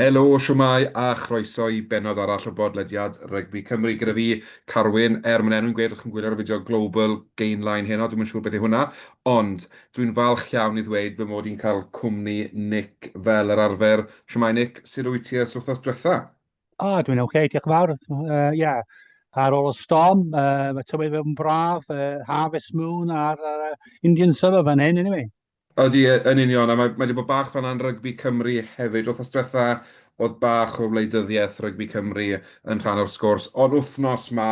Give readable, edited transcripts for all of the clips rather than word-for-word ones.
Helo, shwmae a chroeso i bennod arall o bodlediad Rygbi Cymru. Gyda fi, Carwyn, er mae'n enw'n gweud os chi'n gwylio'r fideo Global Gainline heno, dwi'm yn siŵr beth yw hwnna, ond dwi'n falch iawn i ddweud fy mod i'n cael cwmni Nick fel yr arfer. Shwmae Nick, sut wyt ti ers wythnos diwetha? O, dwi'n oce, okay, diolch yn fawr. Yeah. Ar ôl y storm, mae tywydd yn braf, Harvest Moon a'r Indian Summer fan hyn, anyway. Odi, yn union, a mae 'di bod bach fel 'na yn rygbi Cymru hefyd. Wythnos diwetha oedd bach o wleidyddiaeth rygbi Cymru yn rhan o'r sgwrs, ond wythnos 'ma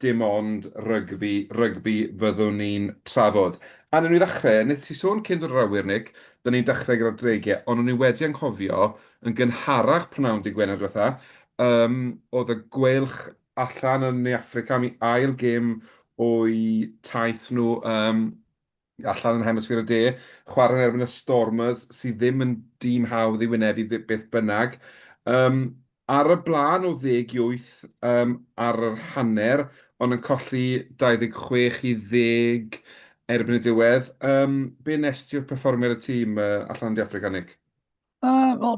dim ond rygbi, rygbi fyddwn ni'n trafod. A wnawn ni ddechrau, wnes ti sôn cyn dod ar awyr, Nick, byddwn ni'n dechrau gyda'r Dreigiau, ond o'n i wedi anghofio yn gynharach prynhawn dydd Gwener diwetha, yym, oedd y Gweilch allan yn Ne Affrica am eu ail gêm o'u taith nhw, yym, allan yn hemisffer y de, chwarae yn erbyn y Stormers, sydd ddim yn dîm hawdd i wynebu beth bynnag. Um, ar y blaen o ddeg i wyth um, ar yr hanner, ond yn colli 26 i ddeg erbyn y diwedd. Um, be nes ti o'r perfformiad y tîm uh, allan yn De Affrica, Nick? Wel,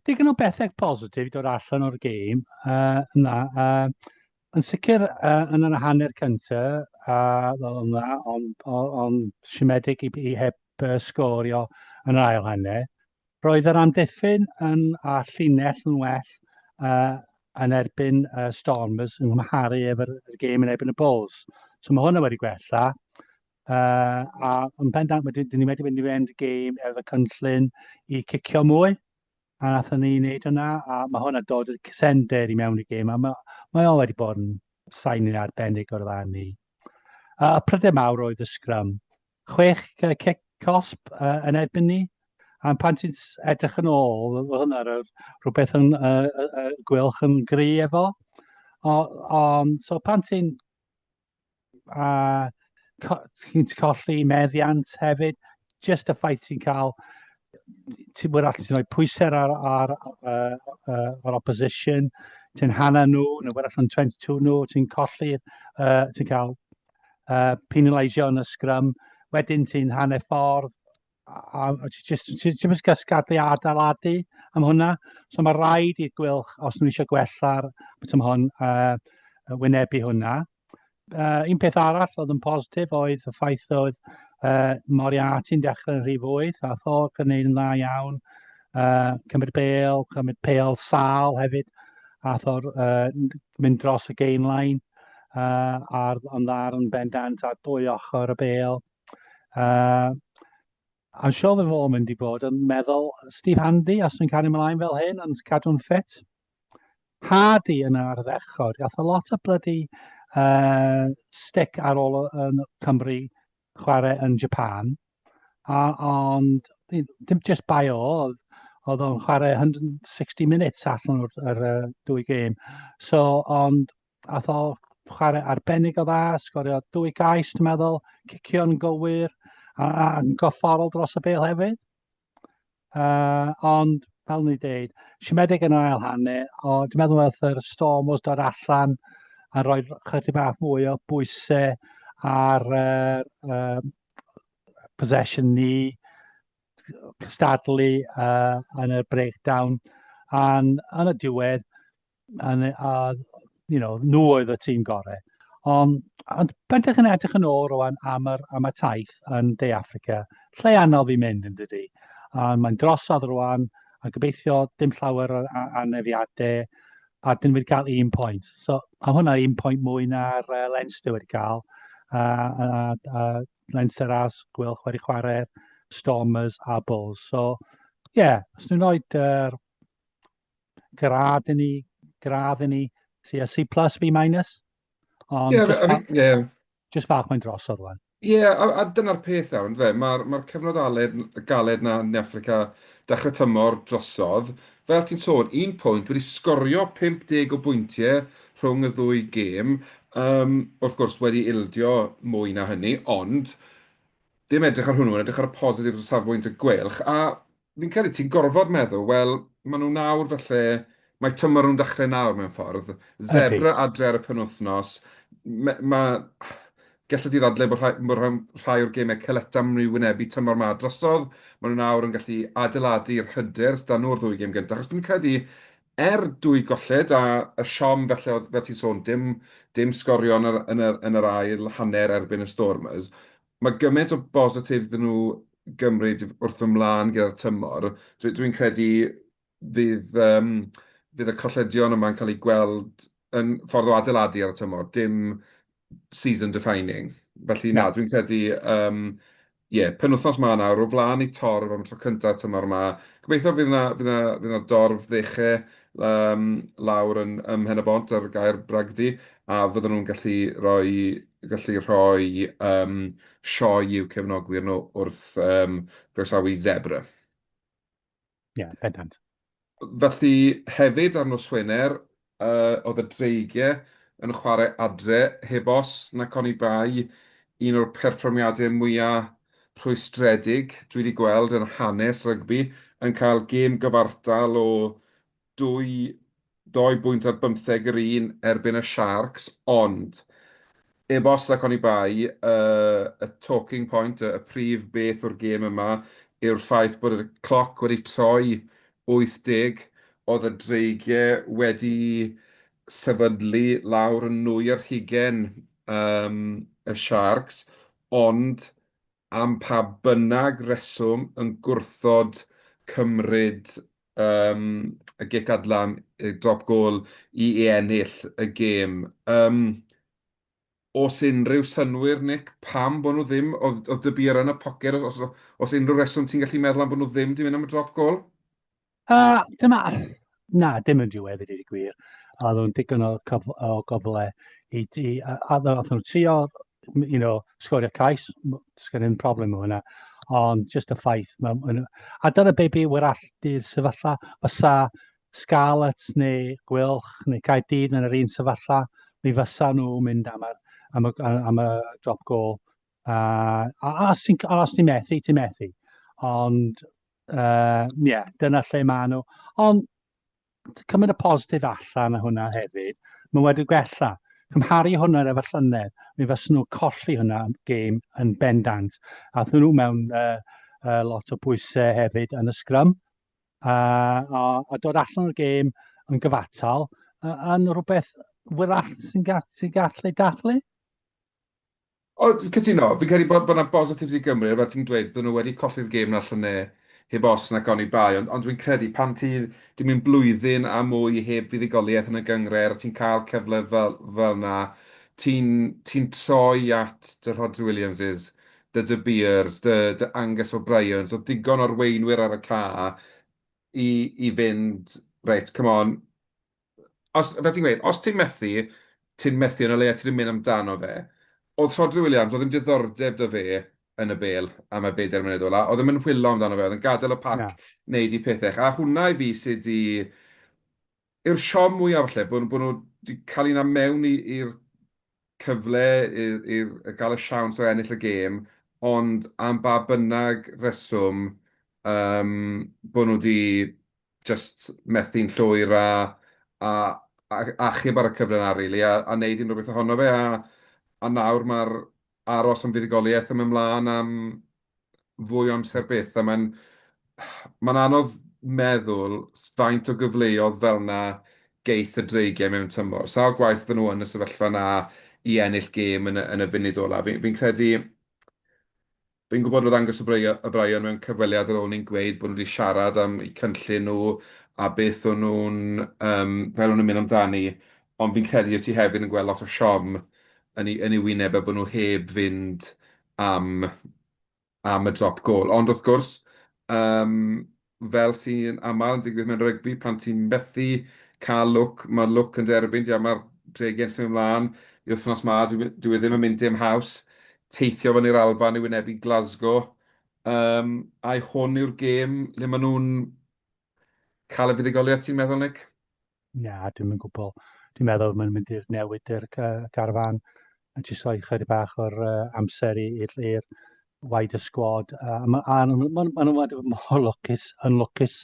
digon o bethau positif i dod allan o'r gêm yna. Yn sicr yn yr hanner cyntaf, fel yna, ond on, on siomedig i, i heb sgorio yn yr ail hanner. Roedd yr amddiffyn yn, a llinell yn well yn erbyn Stormers yn nghymharu efo'r gêm yn erbyn y Bulls. So mae hwnna wedi gwella. A yn bendant, dyn ni wedi mynd i fynd gêm efo cynllun i cicio mwy, a nathon ni wneud hwnna, a mae hwnna dod y cysender i mewn i gêm, a mae, mae o wedi bod yn signing arbennig o'r dda ni. A pryder mawr oedd y sgrym. 6 cic cosb yn erbyn ni, a pan ti'n edrych yn ôl, oedd hwnna rhywbeth yn Gweilch yn gry efo. O, on, so pan ti'n a ti'n colli meddiant hefyd. Just y ffaith ti'n cael, ti'n bod allan ti'n rhoi pwysau ar, ar, ar, ar opposition, ti'n hanner nhw, neu bod allan 22 nhw, ti'n colli, ti'n cael penalisio yn y scrum, wedyn ti'n hanner ffordd, a ti just, ti ti just gysgadlu a adeiladu am hwnna. So mae rhaid i'r Gweilch, os nhw eisiau gwella'r beth am hwn, wynebu hwnna. Un peth arall oedd yn positif oedd y ffaith oedd Moriarty'n dechrau yn rhif 8, a Thor yn gwneud yn dda iawn. Cymryd bêl, cymryd pêl sâl hefyd, a Thor mynd dros y gain line a'r yn dda yn bendant ar dwy ochr y bêl. I'm sure fe fo mynd i bod yn meddwl Steve Handy os yn cario ymlaen fel hyn yn cadw'n ffit. Hardy yn ardderchog. Gath o lot o bloody stick ar ôl yn Cymru chwarae yn Japan. A, ond dim just bai o, oedd, oedd o'n chwarae 160 minutes allan o'r, yr, dwy gêm. So, ond ath o chwarae arbennig o dda, sgorio dwy gais, dwi'n meddwl, cicio'n gywir, a, a yn gorfforol dros y bêl hefyd. Ond, fel ni dweud, siomedig yn yr ail hanner, o, dwi'n meddwl oedd yr Stormers dod allan a rhoi chydig bach mwy o bwysau ar uh, possession ni, cystadlu yn y breakdown, a yn y diwedd, and, you know, nhw oedd y tîm gorau. Ond, ond pan ydych yn edrych yn ôl rwan am, yr, am y taith yn De Affrica, lle anodd i mynd yn dydy. A mae'n drosodd rwan, a gobeithio dim llawer o anafiadau, a dyn wedi cael un pwynt. So, a hwnna un pwynt mwy na'r Leinster wedi cael. A Leinster a Gweilch wedi chwarae'r Stormers a Bulls. So, ie, yeah, os nhw'n rhoi yr gradd i ni, gradd i ni, C, C plus, B minus. Ond yeah, just, fi, yeah. just falch mae'n drosodd rwan. Ie, yeah, a dyna'r peth nawr, yndyfe? Mae'r ma cyfnod aled, galed na yn Affrica, dechrau tymor drosodd. Fel ti'n sôn, un pwynt wedi sgorio 50 o bwyntiau rhwng y ddwy gêm. Wrth gwrs, wedi ildio mwy na hynny, ond ddim edrych ar hwnnw, yn edrych ar y positif o safbwynt y Gweilch. A fi'n credu ti'n gorfod meddwl, wel, maen nhw nawr falle, mae tymor nhw'n dechrau nawr mewn ffordd. Zebre adre ar y penwythnos. Mae, ma, Gallet ti ddadlau bod rhai, bod rhai, rhai o'r gemau caleta maen nhw wedi wynebu tymor 'ma drosodd, maen nhw nawr yn gallu adeiladu'r hyder sy 'da nhw o'r ddwy gêm gyntaf, achos dwi'n credu, er dwy golled a y siom falle oedd, fel ti'n sôn, dim, dim sgorio yn yr, yn yr, yn yr ail hanner erbyn y Stormers, mae gymaint o bositif iddyn nhw gymryd wrth ymlaen gyda'r tymor. Dwi, dwi'n credu fydd, yym, fydd y colledion yma'n cael eu gweld yn ffordd o adeiladu ar y tymor, dim season defining. Felly na, dwi'n credu, yym, ie, penwythnos 'ma nawr, o flaen eu torf am y tro cyntaf tymor yma. Gobeithio fydd 'na, fydd 'na, fydd 'na dorf ddechau yym, lawr yn, ym Mhen-y-bont ar Gaer Bragdy, a fydden nhw'n gallu rhoi, gallu rhoi yym, sioe i'w cefnogwyr nhw wrth yym, groesawu Zebre. Ie, yeah, bendant. Felly hefyd ar nos Wener, uh, oedd y Dreigiau yn chwarae adre, heb os nac oni bai, un o'r perfformiadau mwyaf rhwystredig dwi wedi gweld yn hanes rygbi, yn cael gêm gyfartal o dwy, dou bwynt ar bymtheg yr un erbyn y Sharks, ond heb os ac oni bai, y, y talking point, y, y prif beth o'r gêm yma yw'r ffaith bod y cloc wedi troi 80, oedd y Dreigiau wedi sefydlu lawr yn nwy ar hugain um, y Sharks, ond am pa bynnag reswm yn gwrthod cymryd um, y gic adlam, y drop goal i, i ennill y gêm. Um, os unrhyw synnwyr, Nick, pam bod nhw ddim, oedd, oedd De Beer yn y poced, os, os, os unrhyw reswm ti'n gallu meddwl am bod nhw ddim di mynd am y drop goal? Dyma, na, dim yn diwedd i ddweud y gwir. Oedd nhw'n digon o, cyf o gyfle i, i a, a oedd nhw'n trio, you know, sgorio cais, sgen i'm problem o hwnna, ond just y ffaith, ma, ma, a dyna be bi wrach di'r sefyllfa, fysa Scarlets neu Gweilch neu Caerdydd yn yr un sefyllfa, mi fysa nhw mynd am y, am y, am y drop goal. A, a, os ti'n os ti methu, ti'n methu. Ond, ie, uh, yeah, dyna lle maen nhw. Ond, cymryd y positif allan o hwnna hefyd, mae wedi gwella. Cymharu hwnna efo llynedd, mi fysa nhw'n colli hwnna gêm yn bendant. Ath nhw mewn lot o bwysau hefyd yn y sgrym, a, a, a dod allan o'r gêm yn gyfatal, yn rhywbeth wyrach sy'n gall, sy gallu dathlu. O, cytuno. Fi'n credu bod bod 'na bositifs i Gymru, fel ti'n dweud, bydden nhw wedi colli'r gêm 'na llynedd heb os nac oni bai, ond ond dwi'n credu pan ti 'di mynd blwyddyn a mwy heb fuddugoliaeth yn y gynghrair a ti'n cael cyfle fel fel 'na, ti'n ti'n troi at dy Rhodri Williamses, dy De Beers, dy dy Angus O'Briens, oedd digon o arweinwyr ar y ca i i fynd, reit, come on, os, fel ti'n gweud, os ti'n methu, ti'n methu, ond o leia ti 'di mynd amdano fe. Oedd Rhodri Williams, oedd ddim diddordeb 'da fe yn y bêl am y bedair munud ola. Oedd ddim yn whilo amdano fe, oedd yn gadael y pac wneud eu pethau. A hwnna i fi sydd 'di... yw'r siom mwyaf falle, bod, bod nhw 'di cael un am mewn i'r cyfle i i gael y siawns o ennill y gêm, ond am ba bynnag reswm, yym, bod nhw 'di jyst methu'n llwyr a a a achub ar y cyfle 'na rili a a wneud unrhyw beth ohono fe a a nawr mae'r aros am fuddugoliaeth yn mynd mlaen am fwy o amser byth a mae'n mae'n anodd meddwl faint o gyfleoedd fel 'na geith y Dreigiau mewn tymor. Sawl gwaith fydden nhw yn y sefyllfa 'na i ennill gêm yn y yn y funud ola'. Fi'n fi'n credu... Fi'n gwybod oedd Angus O'Brien mewn cyfweliad ar ôl ni'n gweud bod nhw wedi siarad am eu cynllun nhw a beth o'n nhw'n, yym, fel o'n nhw'n mynd amdani, ond fi'n credu wyt ti hefyd yn gweld lot o siom yn ei yn ei wyneb e bod nhw heb fynd am am y drop goal. Ond wrth gwrs, yym, fel sy'n aml yn digwydd mewn rygbi, pan ti'n methu cael lwc, mae lwc yn derbyn ti a mae'r Dreigiau'n symud ymlaen i wythnos 'ma, dyw dyw e ddim yn mynd dim haws. Teithio fyny i'r Alban i wynebu Glasgow. Um, ai hwn yw'r gêm le maen nhw'n cael y fuddugoliaeth, ti'n meddwl, Nick? Na, dwi'm yn gwybod. Dwi'n meddwl mae'n mynd i'r newid i'r garfan a jyst rhoi chydig bach o'r uh, amser i'r wider squad. A ma, a ma, ma, ma nhw wedi bod mor lwcus, yn lwcus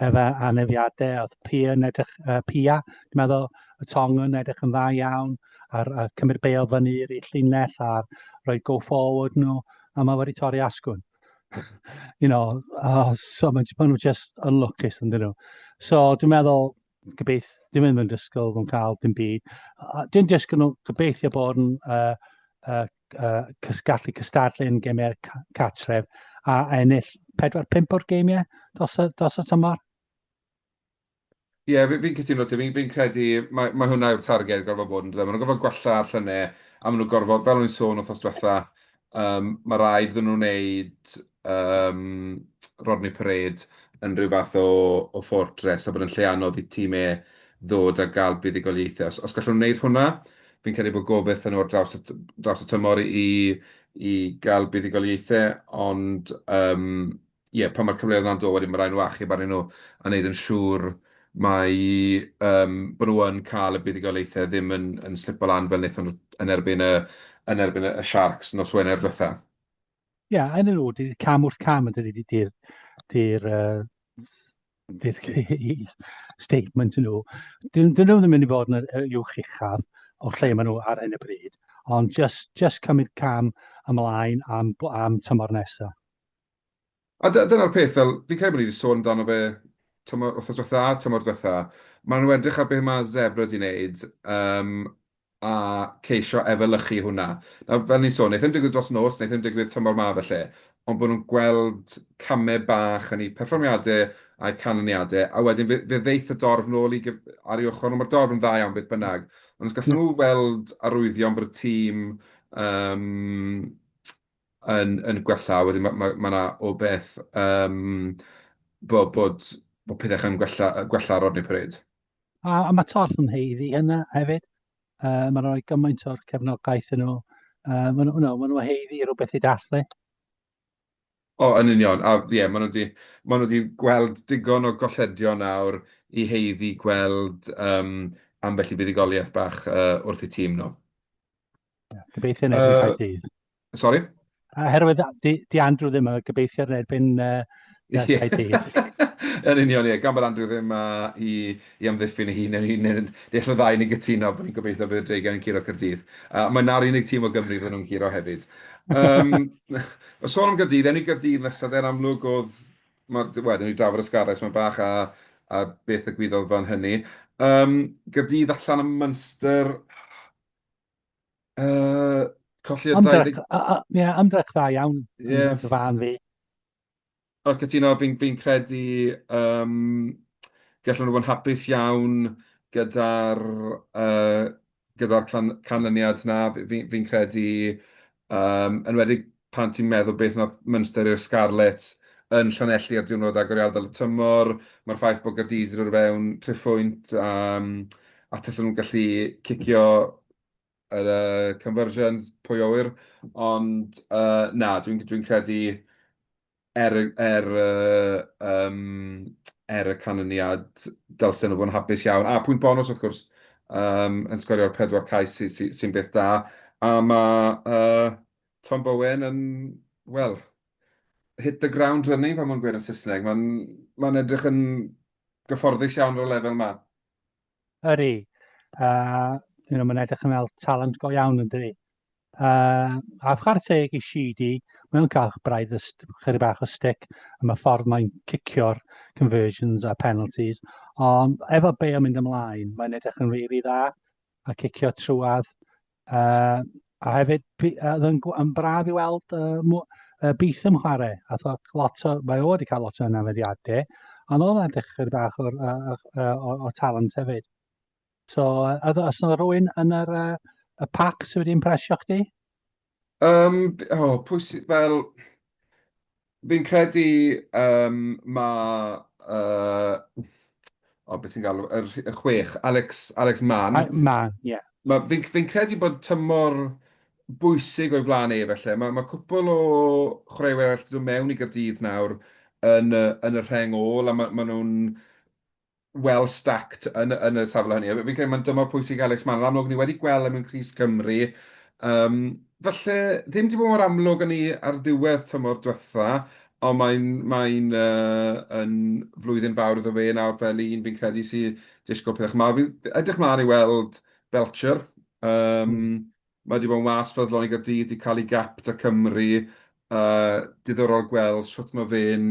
efo anafiadau. Oedd Pia yn edrych, uh, Pia, dwi'n meddwl, y Tong yn edrych yn dda iawn. ar, ar cymryd bêl fyny i'r llinell a rhoi go forward nhw, a mae wedi torri asgwrn. So mae nhw just yn lwcus yn dyn nhw. So dwi'n meddwl, gobeith, dwi'n mynd yn disgwyl nhw'n cael dim byd. Dwi'n disgwyl nhw gobeithio bod yn gallu cystadlu yn gemau'r cartref a ennill 4-5 o'r geimiau dros y tymor. Ie, yeah, fi'n cytuno ti, fi'n credu, mae hwnna yw'r targed gorfod bod yn dweud. Maen nhw'n gorfod gwella ar llynau, a maen nhw'n gorfod, fel o'n i'n sôn wythnos diwetha, mae rhaid iddyn nhw wneud Rodney Parade yn rhyw fath o fortress a bod yn lle anodd i tîmau ddod a gael buddugoliaethau. Os gallwn nhw wneud hwnna, fi'n credu bod gobaith 'da nhw ar draws y tymor i gael buddugoliaethau, ond ie, pan mae'r cyfleoedd yna'n dod, wedyn mae rhaid nhw achub arnyn nhw a wneud yn siŵr mai bod nhw yn cael y buddugoliaethau, ddim yn slipo lan fel wnaethon nhw yn erbyn y Sharks nos Wener diwetha. Ie, yeah, yn nhw, di cam wrth cam yn dydy, di'r statement nhw. Dyn nhw ddim yn mynd i fod yn y uwch uchaf o lle maen nhw ar hyn o bryd, ond just cymryd cam ymlaen am tymor nesaf. A dyna'r peth, fel fi'n credu bod ni wedi sôn amdano fe tymor, wythnos diwetha, tymor diwetha. Maen nhw edrych ar beth mae Zebre wedi wneud a ceisio efelychu hwnna. Nawr, fel ni'n sôn, wneith e'm digwydd dros nos, wneith e'm digwydd tymor 'ma falle, ond bod nhw'n gweld camau bach yn eu perfformiadau a'u canlyniadau, a wedyn fe ddeith y dorf nôl ar ei ochr nhw. Mae'r dorf yn dda iawn beth bynnag, ond os gallen nhw weld arwyddion bod y tîm yn gwella, wedyn ma' 'na obaith bod pethau yn gwella ar Rodney Parade. A mae torf yn haeddu hynna hefyd. Mae'n rhoi gymaint o'r cefnogaeth yn nhw. Maen nhw haeddu rhywbeth i dathlu. O, yn union. A ie, maen nhw wedi gweld digon o golledion nawr i haeddu gweld ambell i fuddugoliaeth bach wrth eu tîm nhw. Gobeithio yn erbyn Caerdydd. Sorry? Oherwydd di Andrew ddim yn gobeithio yn erbyn Caerdydd. Yn union, ie. Gan bod Andrew ddim i amddiffyn ei hun, ni all y ddau ni gytuno bod ni'n gobeithio bydd y Dreigiau yn curo Caerdydd. Mae 'na'r unig tîm o Gymru fydden nhw'n curo hefyd. O sôn am Gaerdydd, enw Gaerdydd nesaf, yn amlwg oedd... Wel, ni drafod y Scarlets mewn bach a beth ddigwyddodd fan hynny. Gaerdydd allan ym Munster. Colli o 20. Ie, ymdrech dda iawn yn fy farn fi. O, cytuno, fi credu gallen nhw fod yn hapus iawn gyda'r canlyniad 'na. Fi credu, enwedig pan ti'n meddwl beth wnaeth Munster i'r Scarlets yn Llanelli ar diwrnod agoriadol y tymor, mae'r ffaith bod Gaerdydd wedi dod o fewn triphwynt a tasen nhw'n gallu cicio yr conversions, pwy a ŵyr. Ond na, dwi'n credu er y canlyniad, dylsen nhw fod yn hapus iawn. A pwynt bonus wrth gwrs, yn sgorio'r pedwar cais sy'n beth da. A mae Tom Bowen yn, wel, hit the ground running, fel ma'n gweud yn Saesneg. Mae'n edrych yn gyfforddus iawn ar y lefel yma. Ydy. Mae'n edrych yn fel talent go iawn yn dydi. A chwarae teg i Sheedy, mae'n cael braidd chydig bach o stick am y ffordd mae'n cicio'r conversions a penalties, ond efo Bale mynd ymlaen, mae'n edrych yn rili dda a cicio trwadd. A hefyd, oedd yn braf i weld Beatham chwarae. Mae o wedi cael lot o anafiadau, ond oedd o'n edrych chydig bach o talent hefyd. So, os yna rhywun yn y pack sydd wedi impresio chdi? Oh, pwy sydd, fel, fi'n credu mae, o, beth ti'n galw, y 6, Alex Mann. Mann, ie. Yeah. Fi credu bod tymor bwysig o'i flaen e, felly. Mae cwpl o chwaraewyr arall wedi dod mewn i Gaerdydd nawr yn y rheng ôl, a ma nhw'n well stacked yn y safle hynny. Fi'n credu mae'n dymor pwysig Alex Mann. Yn amlwg, ni wedi gweld e mewn crys Cymru. Falle ddim wedi bod mor amlwg yn ni ar ddiwedd tymor diwetha, ond mae'n yn flwyddyn fawr iddo fe nawr fel un fi'n credu sy'n disgwyl pethau mawr. Fi'n edrych mlaen i weld Belcher. Um, Mae wedi bod yn was ffyddlon i Gaerdydd, wedi cael ei gap 'da Cymru. Diddorol gweld shwt mae fe'n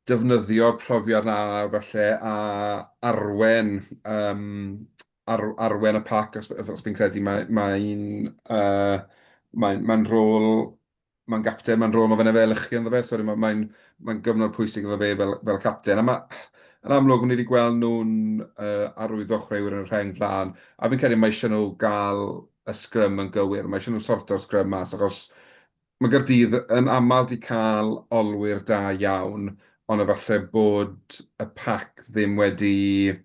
defnyddio'r profiad 'na falle a arwen, um, ar, arwen y pac, os fi'n credu mae'n mae mae, mae rôl, mae'n gapten, mae'n rôl, mae fe'n efelychu ynddo fe, sori, mae'n mae mae gyfnod pwysig iddo fe fel capten. A mae, yn amlwg, ni wedi gweld nhw'n arwyddo chwaraewyr yn y rheng flaen, a fi'n credu mae eisiau nhw gael y sgrym yn gywir, mae eisiau nhw sorto'r sgrym mas, achos mae Gaerdydd yn aml 'di cael olwyr da iawn, ond efallai bod y pac ddim wedi...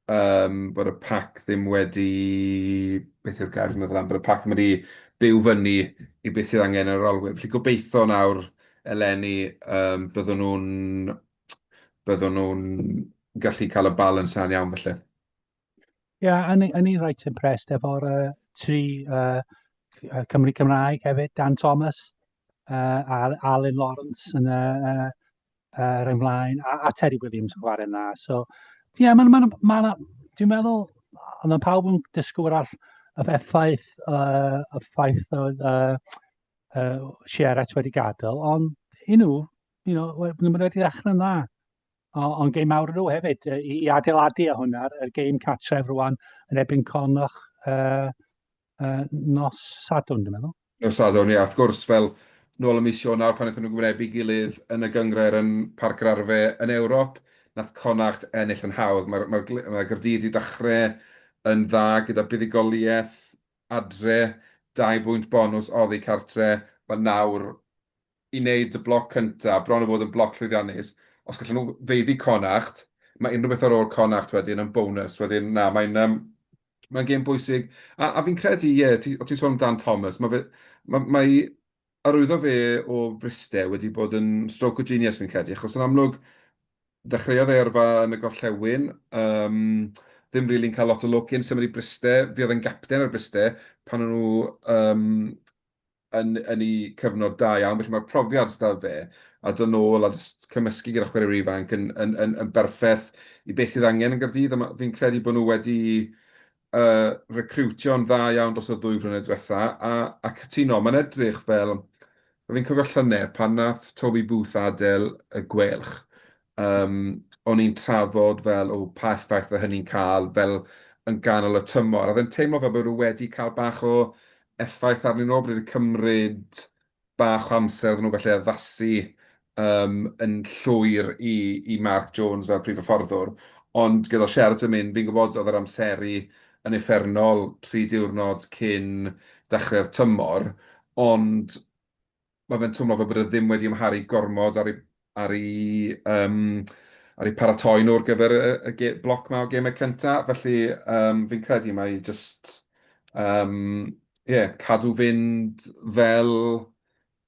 bod y pac ddim wedi... Beth yw'r gair fi'n meddwl am? Bod y pac ddim wedi byw fyny i beth sydd angen yr olwyr. Felly gobeithio nawr eleni bydden nhw'n gallu cael y balans yna'n iawn falle. Ie, yeah, o'n i'n reit impressed efo'r tri Cymru Cymraeg hefyd, Dan Thomas, a Alun Lawrence yn y rheng flaen, a Terry Williams yn chwarae yna. So, ie, yeah, mae'n, ma, ma, ma, dwi'n meddwl, ond mae pawb yn disgwyl all y effaith, y ffaith oedd Sherratt wedi gadael, ond i nhw, maen nhw wedi ddechrau'n dda. Ond gêm mawr nhw hefyd, i adeiladu ar hwnna, y gêm cartref rwan yn erbyn Connacht nos Sadwrn, dwi'n meddwl. Nos Sadwrn, ie, wrth gwrs, fel nôl ym mis Ionawr pan wnaethon nhw gwynebu gilydd yn y gynghrair yn Parc yr Arfau yn Ewrop, nath Connacht ennill yn hawdd. Mae Gaerdydd 'di dechrau yn dda gyda buddugoliaeth adre, 2 bwynt bonws oddi cartre. Mae nawr i wneud y bloc cyntaf, bron o fod yn bloc llwyddiannus. Os gallen nhw faeddu Connacht, mae unrhyw beth ar ôl Connacht wedyn yn bonus. Wedyn, na, mae'n gêm bwysig. A fi'n credu, ie, o ti'n sôn am Dan Thomas, mae arwyddo fe o Fryste wedi bod yn stroke o genius fi'n credu, achos yn amlwg dechreuodd ei yrfa yn y gorllewin, ddim rili'n cael lot o lwc cyn symud i Bryste. Fe oedd yn gapten ar Bryste pan o'n nhw yn eu cyfnod da iawn, felly mae'r profiad sydd 'da fe a dod nôl a jyst cymysgu gyda chwaraewyr ifanc yn berffaith i beth sydd angen yn Gaerdydd. A fi'n credu bod nhw wedi recriwtio'n dda iawn dros y 2 flynedd diwetha, a cytuno, mae'n edrych fel... Fi'n cofio llynedd pan wnaeth Toby Booth adael y Gweilch, o'n i'n trafod fel, o, pa effaith oedd hynny'n cael fel yn ganol y tymor. A oedd e'n teimlo fel bod nhw wedi cael bach o effaith arnyn nhw, bod wedi cymryd bach o amser iddyn nhw felly addasu yn llwyr i Mark Jones fel prif hyfforddwr. Ond gyda Sherratt yn mynd, fi'n gwybod oedd yr amseru yn uffernol 3 diwrnod cyn dechrau'r tymor, ond mae fe'n twmlo fel bod e ddim wedi amharu gormod ar eu paratoi nhw ar gyfer y bloc 'ma o gemau cynta. Felly fi'n credu mai jyst ie, cadw fynd fel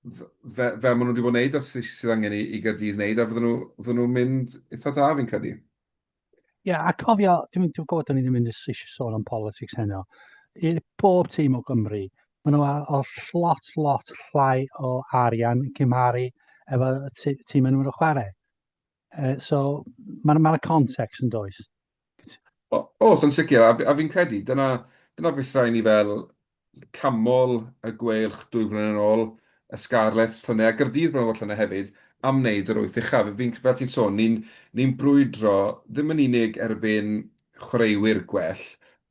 maen nhw wedi bod yn wneud a sydd angen i Gaerdydd wneud a fydden nhw'n mynd eitha da fi'n credu. Ie, yeah, a cofio, dwi'n gwybod o'n i ddim yn eisiau sôn am politics heno, i bob tîm o Gymru, maen nhw o lot, lot llai o arian yn cymharu efo tîm yn nhw'n chwarae. So, mae'n ma context yn does. Oes, yn sicr, a fi'n credu, dyna beth sy'n rhaid ni fel canmol y Gweilch 2 flynedd yn ôl, y Scarlets llynedd, a Gaerdydd bron o fod llynedd hefyd, am wneud yr wyth uchaf. Fi'n, fel ti'n sôn, ni'n brwydro ddim yn unig erbyn chwaraewyr gwell,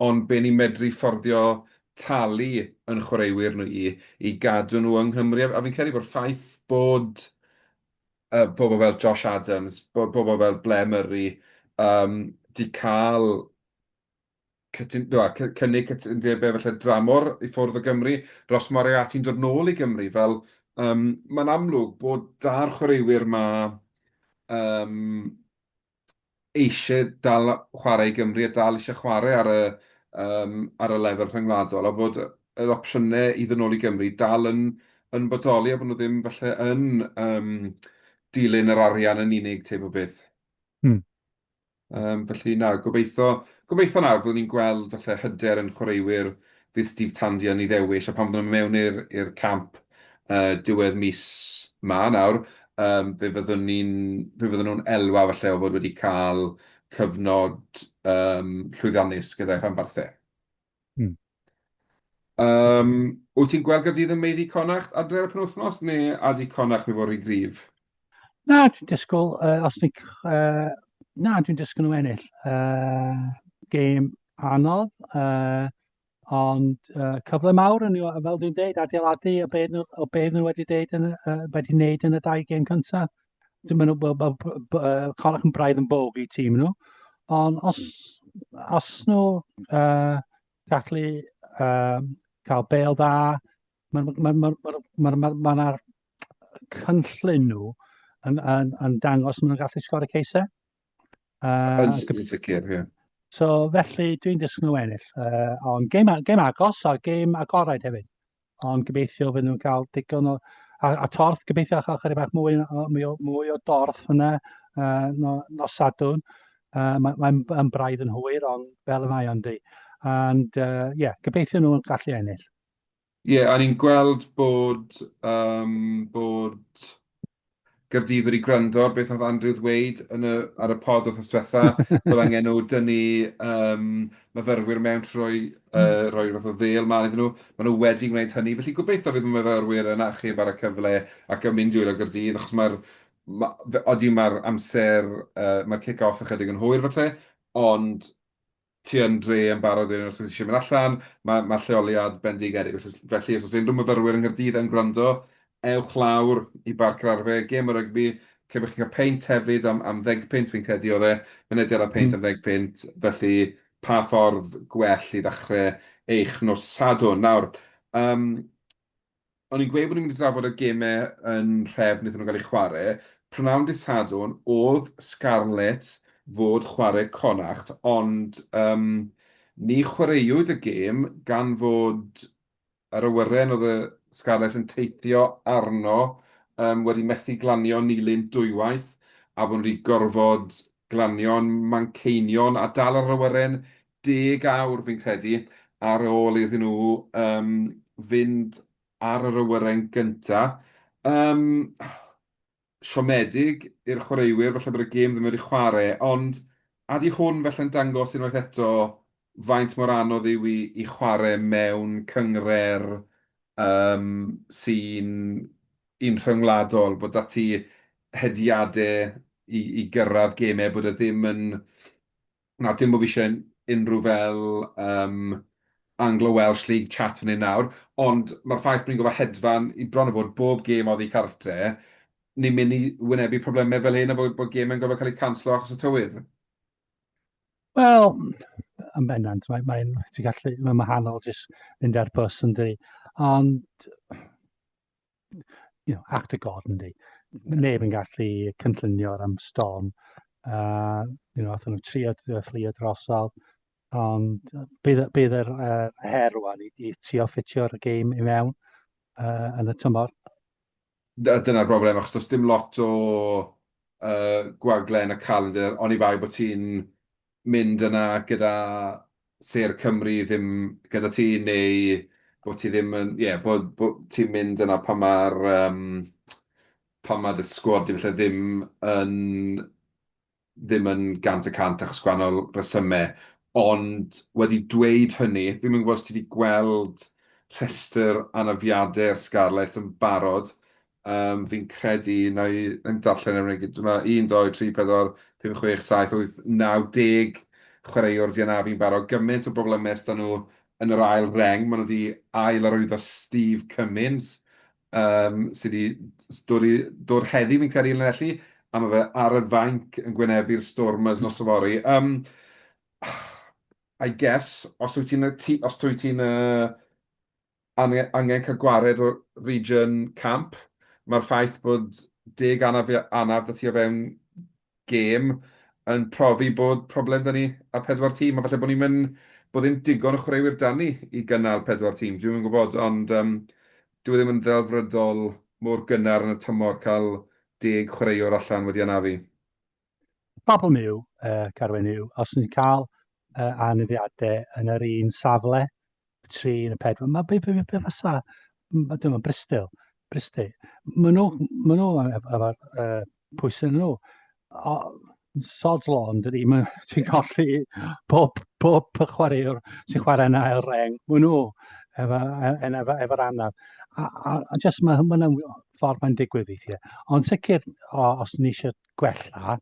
ond be ni'n medru fforddio talu yn chwaraewyr nhw i gadw nhw yng Nghymru. A fi'n credu bod ffaith bod pobl fel Josh Adams, pobl fel Blair Murray, 'di cael cynnig cytundebau falle dramor i ffwrdd o Gymru, Ross Moriarty'n dod nôl i Gymru, fel mae'n amlwg bod 'da'r chwaraewyr 'ma eisiau dal chwarae i Gymru a dal eisiau chwarae ar y lefel rhyngwladol a bod yr opsiynau i ddod nôl i Gymru dal yn bodoli a bod nhw ddim falle yn dilyn yr arian yn unig teip o beth. Felly na, gobeithio nawr fyddwn ni'n gweld falle hyder yn chwaraewyr fydd Steve Tandy yn ei ddewis a pan fydden nhw'n mewn i'r camp diwedd mis 'ma nawr, fe fydden nhw'n elwa falle o fod wedi cael cyfnod llwyddiannus gyda'i rhanbarthau. Wyt ti'n gweld Gaerdydd yn meiddi Connacht adre ar y penwythnos, neu adi Connacht mi fod rhy gryf? Na, dwi'n disgwyl, os ni... na, dwi'n disgwyl nhw ennill. Gêm anodd, ond cyfle mawr yn nhw, fel dwi'n deud, adeiladu o beth nhw, o beth nhw wedi, deud yn, wedi wneud yn y dau gêm cyntaf. Dwi'n meddwl bod Connacht yn braidd yn bogey tîm nhw, ond os nhw gallu cael bêl dda. Mae'r ma, ma, ma, ma, ma, ma, ma cynllun nhw yn dangos maen nhw'n gallu sgorio ceisau. Yn sicr, ie. So felly dwi'n disgwyl nhw ennill. Ond gêm agos a gêm agored hefyd. Ond gobeithio fydden nhw'n cael digon o... A torth, gobeithio chael chydig bach mwy o dorth yna no, nos Sadwrn. Mae'n mae yn braidd yn hwyr, ond fel y mae o'n di. And, yeah, gobeithio nhw'n gallu ennill. Ie, yeah, a ni'n gweld bod Gaerdydd wedi gwrando ar beth oedd Andrew ddweud ar y pod wythnos diwetha, bod angen nhw dynnu myfyrwyr mewn trwy rhoi fath o ddêl mân iddyn nhw. Maen nhw wedi gwneud hynny, felly gobeithio fydd y myfyrwyr yn achub ar y cyfle ac yn mynd i wylio Gaerdydd, achos mae'r... Ma, odi, mae'r amser, mae'r kick-off ychydig yn hwyr falle, ond ti yn dre yn barod wedyn os wyt ti eisiau mynd allan, mae lleoliad bendigedig. Felly os oes unrhyw myfyrwyr yng Nghaerdydd yn gwrando, ewch lawr i Barc yr Arfau, gêm o rygbi, lle bych chi'n cael peint hefyd am 10 punt fi'n credu oedd e, mynediad a peint am 10 punt, felly pa ffordd gwell i ddechrau eich nos Sadwrn. Nawr, o'n i'n gweud bod ni'n mynd i drafod y gemau yn nhrefn wnaethon nhw gael eu chwarae. Prynhawn dydd Sadwrn oedd Scarlets fod chwarae Connacht, ond ni chwaraewyd y gêm gan fod yr awyren oedd y Scarlets yn teithio arno wedi methu glanio Nulyn dwywaith, a bod nhw wedi gorfod glanio'n Manceinion a dal yr awyren 10 awr fi'n credu ar ôl iddyn nhw fynd ar yr awyren gynta. Siomedig i'r chwaraewyr, falle bod y gêm ddim wedi chwarae, ond a 'di hwn falle'n dangos unwaith eto faint mor anodd yw i i chwarae mewn cynghrair sy'n un rhyngwladol, bod 'da ti hediadau i gyrraedd gemau, bod e ddim yn... Na, dim bod fi eisiau unrhyw fel Anglo-Welsh League chat fan hyn nawr, ond mae'r ffaith bod ni'n gorfod hedfan i bron o fod bob gêm oddi cartre, ni'n mynd i wynebu problemau fel hyn a bod gemau'n gorfod cael eu canslo achos y tywydd. Wel, yn bendant, mae'n ti'n gallu, mae'n wahanol jyst mynd ar bws yn di. Ond act of God, yndi. Neb yn gallu cynllunio am storm. Athyn nhw trio fflio drosodd, ond bydd yr her rwan i trio ffitio'r gêm i mewn yn y tymor. Dyna'r broblem, achos does dim lot o gwagle yn y calendar, oni bai bod ti'n mynd yna gyda sêr Cymru ddim gyda ti, neu bod ti ddim yn... Ie, bod ti'n mynd yna pan mae'r pan mae dy sgwad di falle ddim yn 100% achos gwahanol resymau. Ond wedi dweud hynny, fi'm yn gwybod os ti wedi gweld rhestr anafiadau'r Scarlets yn barod. Fi'n credu, wna i darllen e gyd. Mae 1, 2, 3, 4, 5, 6, 7, 8, 9, 10 chwaraewr 'di anafu'n barod. Gymaint o broblemau sy 'da nhw yn yr ail reng. Maen nhw wedi ail arwyddo Steve Cummins, sydd wedi dod heddi fi'n credu i Lanelli, a mae fe ar y fainc yn gwynebu'r Stormers nos yfory. I guess, os wyt ti'n angen cael gwared o region camp, mae'r ffaith bod 10 anaf 'da ti o fewn gêm yn profi bod problem 'da ni ar pedwar tîm, a falle bod ni'n mynd, bod ddim digon o chwaraewyr 'da ni i gynnal pedwar tîm, dwi'm yn gwybod, ond dyw e ddim yn ddelfrydol mor gynnar yn y tymor cael 10 chwaraewr allan wedi anafu. Problem yw, Carwyn, yw, os ni'n cael anafiadau yn yr un safle, y tri yn y pedwar, mae be fysa, dyma Bristol, Bristol, maen nhw efo'r pwysau nhw. O, Sod's law, yn dydi? Ti'n colli pob chwaraewr sy'n chwarae yn ail reng. Maen nhw efo'r anaf. A just mae ma ffordd mae'n digwydd weithiau. Ond sicr, os ni eisiau gwella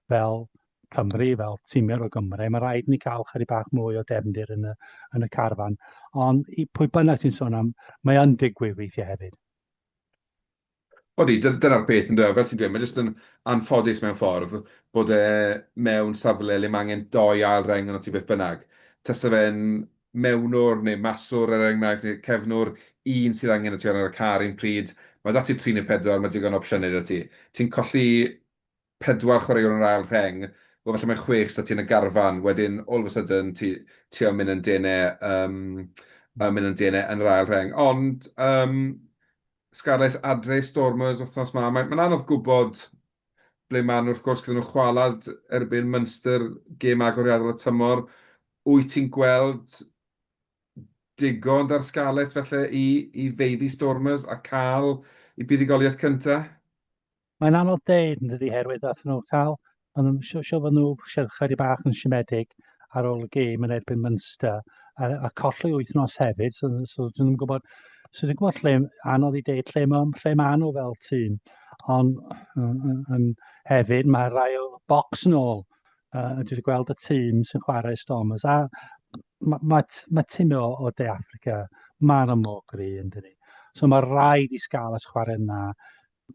fel Cymru, fel tîmwyr o Gymru, mae rhaid ni cael chydig bach mwy o defndir yn y carfan. Ond i pwy bynnag ti'n sôn am, mae yn digwydd weithiau hefyd. Odi, dyna'r peth yndyw e, fel ti'n dweud, mae jyst yn anffodus mewn ffordd bod e mewn safle le mae angen dou ail reng arno ti beth bynnag. Tasa fe'n mewnwr neu maswr er enghraifft, neu cefnwr, un sydd angen y ti ar y car un pryd, mae 'da ti tri neu pedwar, mae digon o opsiynau 'da ti. Ti'n colli pedwar chwaraewr yn yr ail rheng, wel falle mae chwech 'da ti yn y garfan, wedyn all of a sudden ti ti yn mynd yn denau, yym, yn mynd yn denau yn yr ail rheng. Ond yym, Scarlets adre i Stormers wythnos 'ma, mae'n mae'n anodd gwybod ble maen nhw wrth gwrs, gyda nhw chwalad erbyn Munster, gêm agoriadol y tymor. Wyt ti'n gweld digon 'da'r Scarlets falle i i feiddi Stormers a cael eu buddugoliaeth cynta'? Mae'n anodd deud yn dydi herwydd nath nhw cael, ond yn siŵr siŵr fod nhw chydig bach yn siomedig ar ôl y gêm yn erbyn Munster a colli wythnos hefyd, so dyn nhw'n gwybod, so dwi'n gwybod lle, anodd i deud lle, ma, lle maen nhw fel tîm, ond yn, hefyd mae rhai o bocs yn ôl, dwi wedi gweld y tîm sy'n chwarae Stormers, a mae ma, ma tîm o De Affrica, maen nhw mor gry yn dydi. So mae rhaid i Scarlets chwarae yna,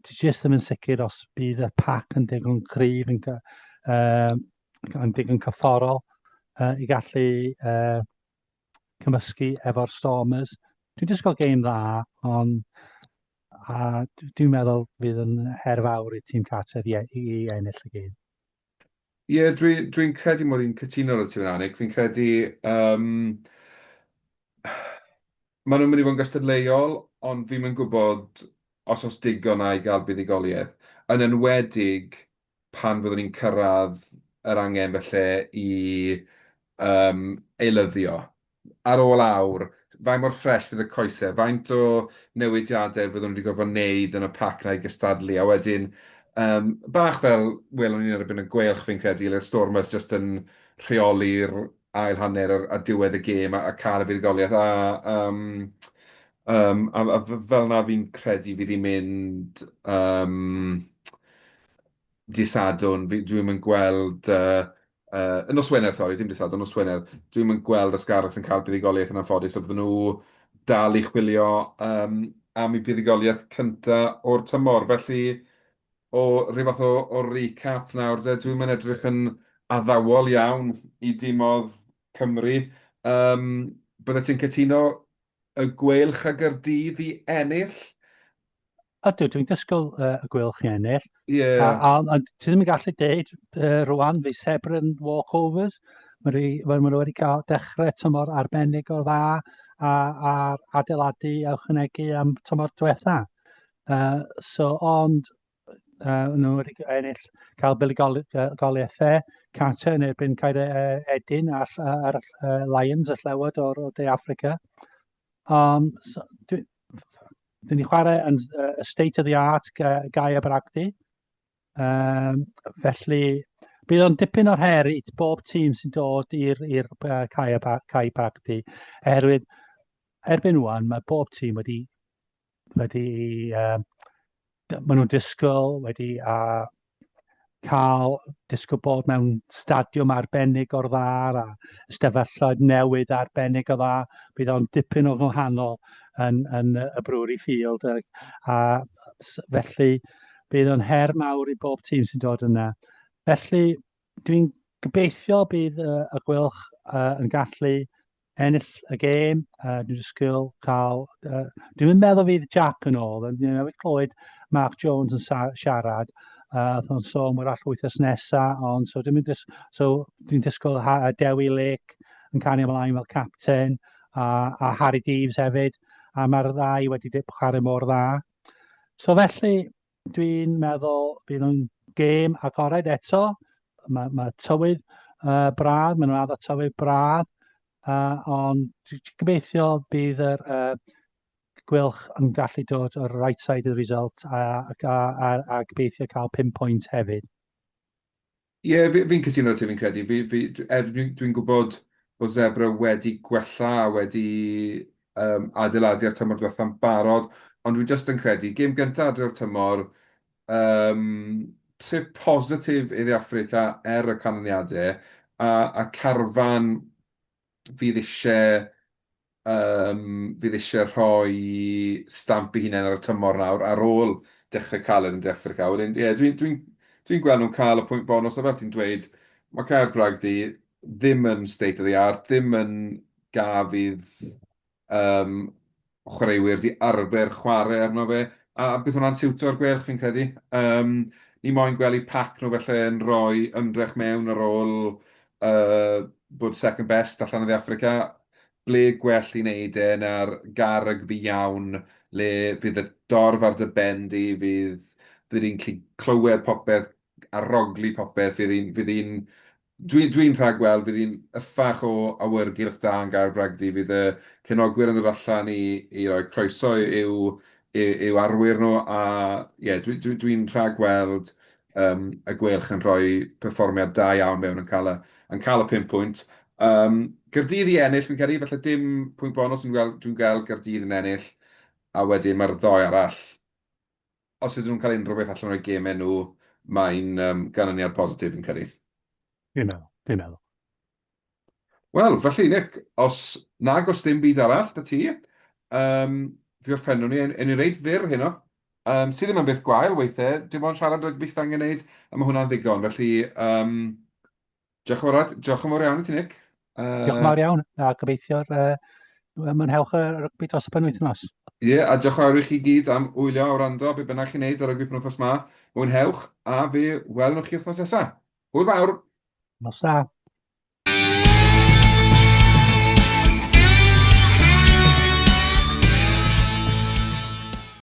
ti jyst ddim yn sicr os bydd y pac yn digon cryf, yn digon cyfforol i gallu cymysgu efo'r Stormers. Dwi'n disgwyl gêm dda, ond a dwi'n meddwl fydd yn her fawr i tîm cartref i ennill y gêm. Ie, yeah, dwi'n dwi credu mod i'n cytuno ar y ti fan'na, Nick. Fi'n credu um, Maen nhw'n mynd i fod yn gystadleuol, ond fi'm yn gwybod os oes digon 'na i gael buddugoliaeth. Yn enwedig pan fyddwn ni'n cyrraedd yr angen falle i yym eilyddio. Ar ôl awr, faint mor ffres fydd y coesau? Faint o newidiadau fyddwn ni wedi gorfod wneud yn y pac 'na i gystadlu? A wedyn, yym bach fel welwn ni yn erbyn y Gweilch fi'n credu, le Stormers jyst yn rheoli'r ail hanner a diwedd y gêm a cael y fuddugoliaeth a yym yym a fel 'na fi'n credu fydd hi'n mynd yym dydd Sadwrn. Fi dwi'm yn gweld yy yy nos Wener sori, dim dydd Sadwrn, nos Wener. Dwi'm yn gweld y Scarlets yn cael buddugoliaeth yn anffodus, so fydden nhw dal i chwilio yym am eu buddugoliaeth cynta o'r tymor. Felly o ryw fath o recap nawr de, dwi'm yn edrych yn addawol iawn i dimoedd Cymru. Yym, byddet ti'n cytuno y Gweilch a Gaerdydd i ennill? Ydw, dwi'n disgwyl y Gweilch i ennill. Ie. Yeah. A ti ddim yn gallu deud rwan, fi Sebren walkovers. Mae ma nhw wedi cael dechrau tymor arbennig o dda a adeiladu a ychwanegu am tymor diwetha. So, ond nhw wedi ennill cael buddugoliaethau cartre yn erbyn Caer Edyn a'r, ar, Lions y Llewod o'r o De Affrica. So, dwi, dwi ni chwarae yn state of the art Gaia Bragdy. Felly, bydd o'n dipyn o'r her i bob tîm sy'n dod i'r cae, cae Bragdy, oherwydd erbyn wan mae bob tîm wedi maen nhw'n disgwyl wedi cael disgwyl bod mewn stadiwm arbennig o'r dda a ystafelloedd newydd arbennig o dda. Bydd o'n dipyn o wahanol yn y Brewery Field a felly bydd o'n her mawr i bob tîm sy'n dod yna. Felly dwi'n gobeithio bydd y Gweilch yn gallu ennill y gêm. Dwi'n disgwyl cael... Dwi'n meddwl fydd Jack yn ôl. Dwi'n newydd clywed Mark Jones yn siarad. Oedd o'n sôn wrach wythnos nesaf, ond so dwi'n dis so, dwi'n disgwyl Dewi Lake yn cario ymlaen fel captain, a Harri Deaves hefyd, a mae'r ddau wedi chwarae mor dda. So felly, dwi'n meddwl bydd o'n gêm agored eto. Mae, mae tywydd braf, maen nhw'n addo tywydd braf, ond dwi'n gobeithio bydd yr Gweilch yn gallu dod o'r right side of the result a gobeithio cael 5 pwynt hefyd. Ie, fi'n cytuno 'da ti, fi'n credu. Fi, fi, er dwi'n gwybod bod Zebre wedi gwella a wedi adeiladu ar tymor diwetha'n barod, ond dwi jyst yn credu, gêm gyntaf adre'r tymor, trip positif i Dde Affrica er y canlyniadau, a carfan fydd eisiau fydd eisiau rhoi stamp eu hunain ar y tymor nawr ar ôl dechrau caled yn De Affrica. Wedyn, ie, dwi'n dwi dwi gweld nhw'n cael y pwynt bonws, a fel ti'n dweud, mae Caer Bragdy ddim yn state of the art, ddim yn ga fydd chwaraewyr 'di arfer chwarae arno fe, a bydd hwnna'n siwto'r Gweilch fi'n credu. Ni moyn gweld eu pac nhw falle yn rhoi ymdrech mewn ar ôl bod second best allan o Dde Affrica. Ble gwell i wneud e na'r gar rygbi iawn le fydd y dorf ar dy ben di, fydd fydd hi'n gallu clywed popeth, arogli popeth, fydd hi'n fydd hi'n Dwi'n dwi'n rhagweld fydd hi'n yffach o awyrgylch da yn Gaerbragdy, fydd y cefnogwyr yn dod allan i i roi croeso i'w i'w arwyr nhw a ie dwi dwi dwi'n rhagweld yym y Gweilch yn rhoi perfformiad da iawn mewn yn cael y yn cael y pump pwynt. Yym Gaerdydd i ennill fi'n credu, falle dim pwynt bonws ond dwi'n gweld dwi'n gweld Gaerdydd yn ennill a wedyn mae'r ddoi arall os ydyn nhw'n cael unrhyw beth allan o'u gemau nhw, mae'n um, ganlyniad positif fi'n credu. Dwi'n meddwl, dwi'n meddwl. Wel, felly Nick, os nag os ddim byd arall da ti, um, fi orffennwn ni, yn i reit fyr heno, sydd ddim yn beth gwael weithiau, dim ond siarad rygbi sydd angen wneud, a mae hwnna'n ddigon. Felly, diolch yn fawr, diolch yn fawr iawn i ti, Nick. Diolch yn fawr iawn, a gobeithio'r mwynhewch y rygbi dros y penwythnos. Ie, yeah, a diolch yn fawr i chi gyd am wylio a wrando, be bynnag chi'n neud ar rygbi penwythnos ma. Mwynhewch, a fe welwn chi wythnos nesaf. Hwyl fawr! Nos da!